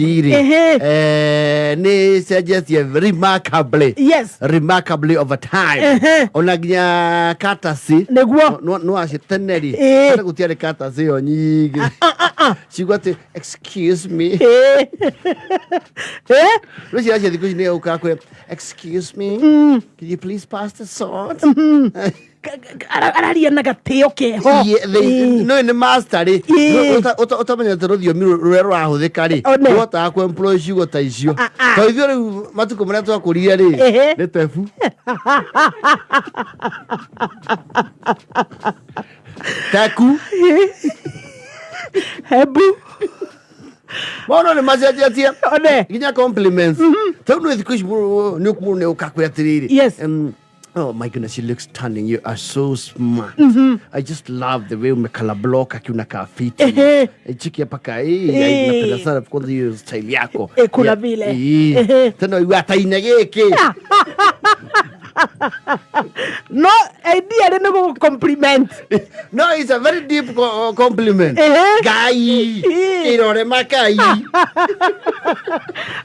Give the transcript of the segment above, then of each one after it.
Rĩ nĩ cenjetie remarkably, remarkably over time. Ona nginya courtesy. No acio tene rĩ, tene gũtiarĩ courtesy ĩyo nyingĩ, ciugo atĩ "excuse me". Rĩu ciana cia thikũ ici nĩ ũkaga kwĩra, "Excuse me, can you please pass the salt?" Araria na gatĩo keho. No nĩ master rĩ, ũtamenyete rũthiomi rũrĩa rũrahũthĩka rĩ, One. rũhotaga kũ employ ciugo ta icio. Ah, ah. Tondũ ithuĩ rĩu matukũ marĩa twakũrire rĩ, nĩ tebu teku. Hebu. Maũndũ nĩ macenjetie. One. Nginya compliments tondũ nĩ thikũ ici nĩ mũndũ nĩ ũkakwĩra atĩrĩrĩ, "Oh my goodness, you look stunning. You are so smart. I just love the way umekala block akiunakaa fiti. Chiki hapa ka hii, napenda sana kwanza hiyo style yako." Kuna vile. Tena iwe ataine gĩkĩ. No idea rĩ nĩ gũgũ compliment. No, it's a very deep compliment. Ngai. Irore makai.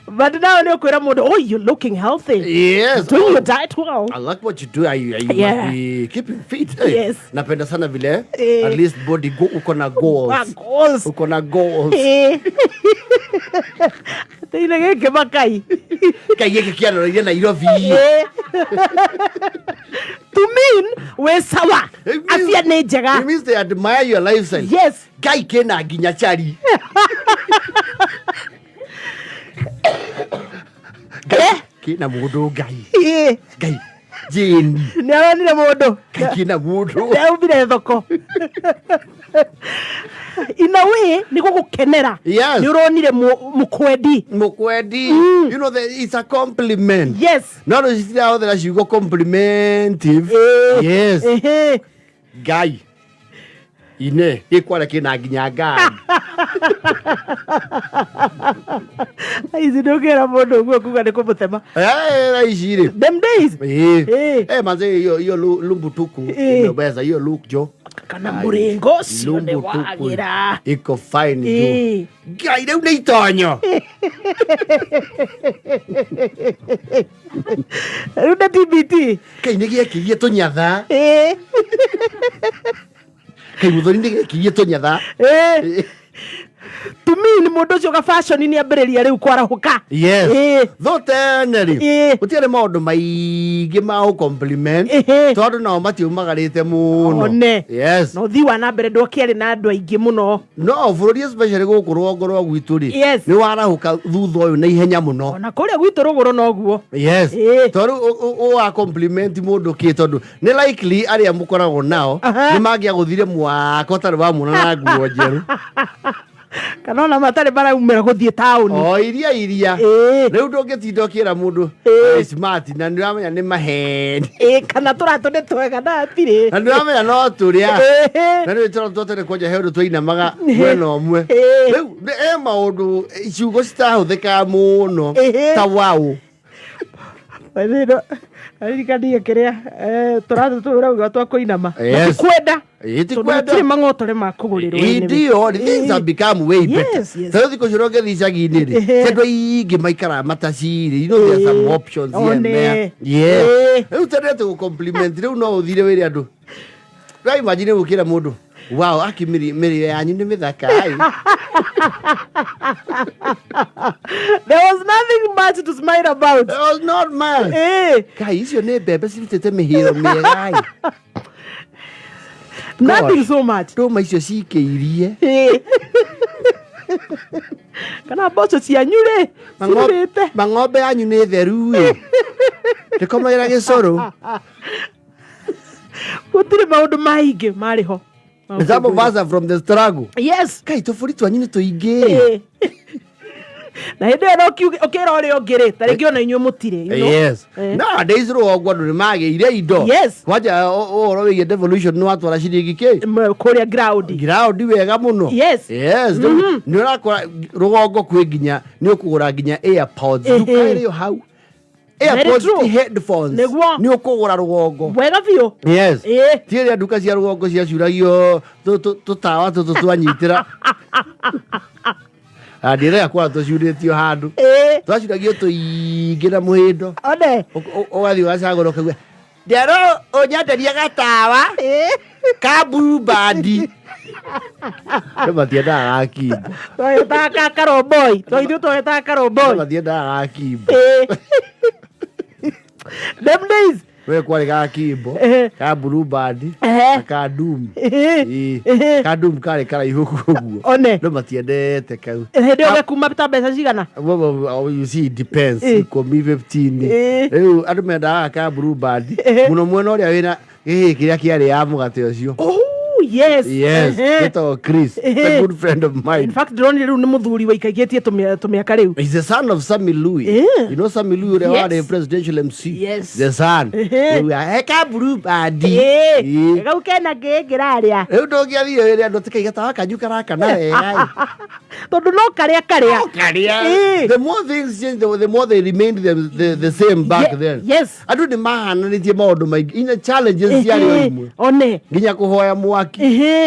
But now nĩ ũkwĩra mũndũ, "Oh, you're looking healthy." "Doing your diet well." "I like what you do. I must be keeping fit. Hey, napenda sana vile at least body go, uko na goals." Ah, goals. Uko na goals. Teine gĩkĩ makai. Kai gĩkĩ kĩanoreire Nairobi. To mean wĩ sawa. Afya nĩ njega. It means they admire your lifestyle. Ngai, kĩna nginya chari. Ngai, kĩna mũndũ Ngai. Ngai Jane. Nĩ aronire mũndũ. Ngai, kĩna mũndũ. Nĩ aumire thoko. In a way nĩ gũgũkenera. Nĩ ũronire mũkwendi. Mũkwendi. It's a compliment. No rĩu citirahũthĩra ciugo complimentive. Ngai ine gĩkwara kĩna nginya ngari. Ici nĩ ũkĩra mũndũ ũguo kuga nĩ kũmũtema. Eh, ici rĩ. Them days. Eh, manze hiyo lumbutuku imeweza hiyo look jo. Kana mũrĩngo ũcio nĩ Lumbutuku wagĩra. iko fine jo. Ngai, rĩu nĩ itonyo. Rĩu nĩ TBT. Ngai, nĩ gĩekirie tũnyatha. Ngai, mũthoni nĩ gĩekirie tũnyatha. To me nĩ mũndũ ũcio ga fashion nĩ ambĩrĩria rĩu kwarahũka. Tho tene rĩ, gũtiarĩ maũndũ maingĩ ma gũ compliment, tondũ nao matiumagarĩte mũno. One. Na ũthii wa na mbere ndwakĩarĩ na andũ aingĩ mũno. No bũrũri, especially gũkũ rũgongo rwa gwitũ rĩ, nĩ warahũka thutha ũyũ na ihenya mũno. Ona kũrĩa gwitũ rũgũrũ noguo. Tondũ wa compliment mũndũ kĩ, tondũ nĩ likely arĩa mũkoragwo nao nĩ mangĩagũthire mwaka ũtarĩ wa muona na nguo njerũ. Kana ona matarĩ maraumĩra gũthiĩ taũni. O iria iria. Rĩu ndũngĩtinda ũkĩra mũndũ smart na nĩ ũramenya nĩ maheni. Kana tũratũ nĩ twega na hatirĩ. Na nĩ ũramenya no tũrĩa. Na nĩ tũrĩa twatene kwanja he ũndũ twainamaga mwena ũmwe. Rĩu e maũndũ ciugo citahũthĩkaga mũno ta wow. Thĩno aririkanie kĩrĩa tũratũ tũu ũrauga twa kũinama. Na ti kwenda. Ti Tondũ kwenda. gũtirĩ mang'otore ma kũgũrĩrwo anyway. Ndio, things have become way better. Tondũ thikũ icio ũngĩthiĩ icagi-inĩ rĩ, ti andũ aingĩ maikaraga matacirĩ. There are some options here and One. there. Rĩu tendete gũ compliment, rĩu no ũthire wĩre andũ. Rĩu imagine gũkĩra mũndũ, "Wow, aki mĩrĩo yanyu nĩ mĩthaka ai." There was nothing much to smile about. There was not much. Kai, icio nĩ mbembe cirutĩte mĩhĩro mĩega ai. Nothing so much. Ndũma icio cikĩirie. Kana mboco cianyu rĩ cirurĩte. Mang'ombe yanyu nĩ theru ĩ. Ndĩkomagĩra gĩcũrũ. Gũtirĩ maũndũ maingĩ marĩ ho. Some of us are from the struggle. Kai, tũbũri twanyu nĩ tũingĩ. Na hĩndĩ ĩyo no ũkĩra ũrĩa ũngĩ rĩ, ta rĩngĩ ona inyuĩ mũtirĩ. Nowadays rũgongo andũ nĩ magĩire indo. Kwanja ũhoro wĩgiĩ devolution nĩ watwara ciringi kĩ Kũrĩa ground. Ground wega mũno. Rĩu nĩ ũrakora rũgongo kwĩ nginya nĩ ũkũgũra nginya AirPods. Nduka ĩrĩ o hau. Very AirPods true. ti headphones. Nĩ ũkũgũra rũgongo. Wega biũ. Ti ĩrĩa nduka cia rũgongo ciacuragio tũtawa tũtũ twanyitĩra. Ndĩrega kwara tũcurĩtio handũ. Twacuragio tũingĩ na mũhĩndo. One. Ũgathiĩ ũgacagũra ũkaigua ndero ũnyenderia gatawa ka Blue Band. Andũ matiendaga gakimbo. Twagetaga ka karomboi, ithuĩ twagetaga Andũ karomboi. matiendaga gakimbo. Them days. We kwarĩ gakimbo ka Blue Band na ka Doom. Ĩĩ. Ka Doom karĩ karaihu ũguo. One. Andũ matiendete kau. Hĩndĩ ĩyo gekuma ta mbeca cigana? Well, you see, it depends. 10, 15. Rĩu andũ mendaga ka Blue Band mũno mwena ũrĩa wĩna gĩhĩ kĩrĩa kĩarĩ ya mũgate ũcio. Oh yes. Yes, gĩtagwo Chris, a good friend of mine. In fact, ndĩronire rĩu nĩ mũthuri waikaikĩtie tũmĩaka rĩu. He's the son of Sammy Louis. You know Sammy Louis ũrĩa warĩ presidential MC. Yes. The son. Rĩu eka Blue Band. Kau kena kĩngĩrarĩa. Rĩu ndũngĩathire wĩra andũ tikaiga tawa kanyu karakana wega. Tondũ no karĩa karĩa. Karĩa. The more things change, the more they remained the same back then. Andũ nĩ mahananĩtie maũndũ maingĩ. Inya challenges ciarĩ o imwe. One. Nginya kũhoya mwaki.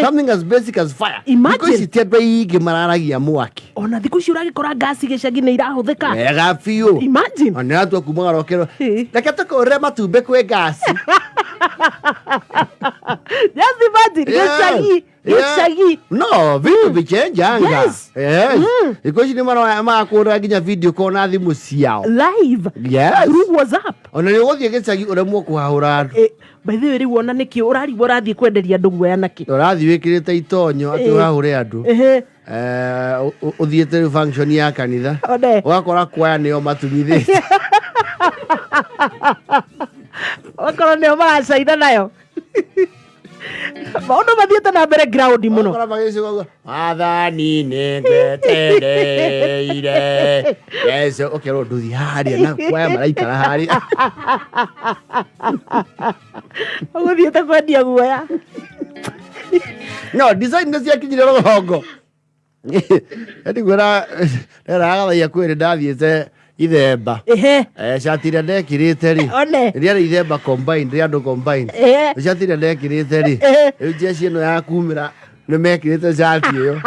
Something as basic as fire. Imagine. Thikũ ici ti andũ aingĩ mararagia mwaki. Ona thikũ ici ũragĩkora ngasi gĩcagi nĩ irahũthĩka. Wega biũ. Imagine. Ona nĩratua kuma garokero. Reke tũkũrĩre matumbĩ kwĩ ngasi. Just imagine. Gĩcagi. Gĩcagi. No, vitu vichenjanga. Yes. Yes. Thikũ ici nĩ maroya makũrĩra nginya video call na thimũ ciao. Live. Yes. Through WhatsApp. Ona nĩ ũgũthiĩ gĩcagi ũremwo kũhahũra andũ. By the way, rĩu ona nĩkĩ ũrarigwo ũrathiĩ kwenderia andũ guoya nakĩ? Ũrathiĩ wĩkĩrĩte itonyo atĩ ũhahũre andũ. Ũthiĩte rĩu function ya kanitha. One. Ũgakora kwaya nĩo matumithĩte. Okorwo nĩo maracaina nayo. Maũndũ mathiĩte na mbere ground mũno. Ũgakora magĩcigo ũguo, Mwathani nĩ ngwetereire. Yesu, ũkerwo ndũthiĩ harĩa na kwaya maraikara harĩa. Ũgũthiĩte kwendia guoya. No, design nĩ ciakinyire rũgongo. Ndiguĩra nderagathaia kwĩrĩ ndathiĩte ithemba. Cati ĩrĩa ndekĩrĩte rĩ. One. Rĩarĩ ithemba combined, rĩa andũ combined. Cati ĩrĩa ndekĩrĩte rĩ. Rĩu jeshi ĩno ya kumĩra nĩ mekĩrĩte cati ĩyo.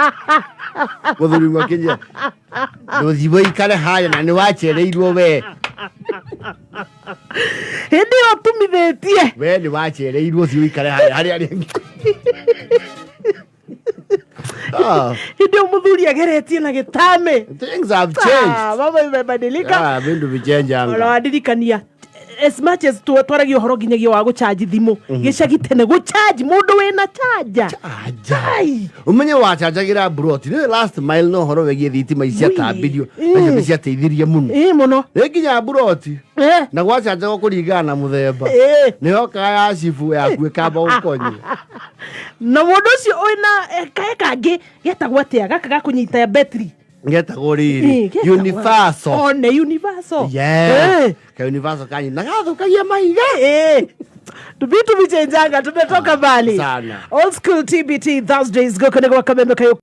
Mũthuri ũmwe akĩnjĩra, ndũthiĩ ũikare harĩa na nĩ wacereirwo we. Hĩndĩ ĩyo ũtumithĩtie. We nĩ wacereirwo thiĩ ũikare harĩa harĩa rĩngĩ. Hĩndĩ ĩyo mũthuri ageretie na gĩtame. Things have changed. Mambo imebadilika. Vindu vichenjanga. Ona wandirikania as much as twaragia ũhoro nginyagia wa gũchanji thimũ gĩcagi tene gũchanji mũndũ wĩna chanja. Aja. Ũmenye wachanjagĩra broti nĩ last mile no ũhoro wĩgiĩ thitima ici ciatambirio nacio nĩ ciateithirie mũno. Mũno. Nĩ nginya broti na gwachanjagwo kũringana na mũthemba. Nĩ yokaga ya cibu yaku ĩkamba gũkonywo. Na mũndũ ũcio wĩna kae kangĩ getagwo atĩa gaka ga kũnyita betri. Getagwo rĩrĩ Universal. One Universal. Yes. Ka Universal kanyi na gathũkagia mahiga. Vitu vichenjanga, tumetoka mbali. Sana. Old school TBT Thursdays goko nĩ gwa kameme kayo.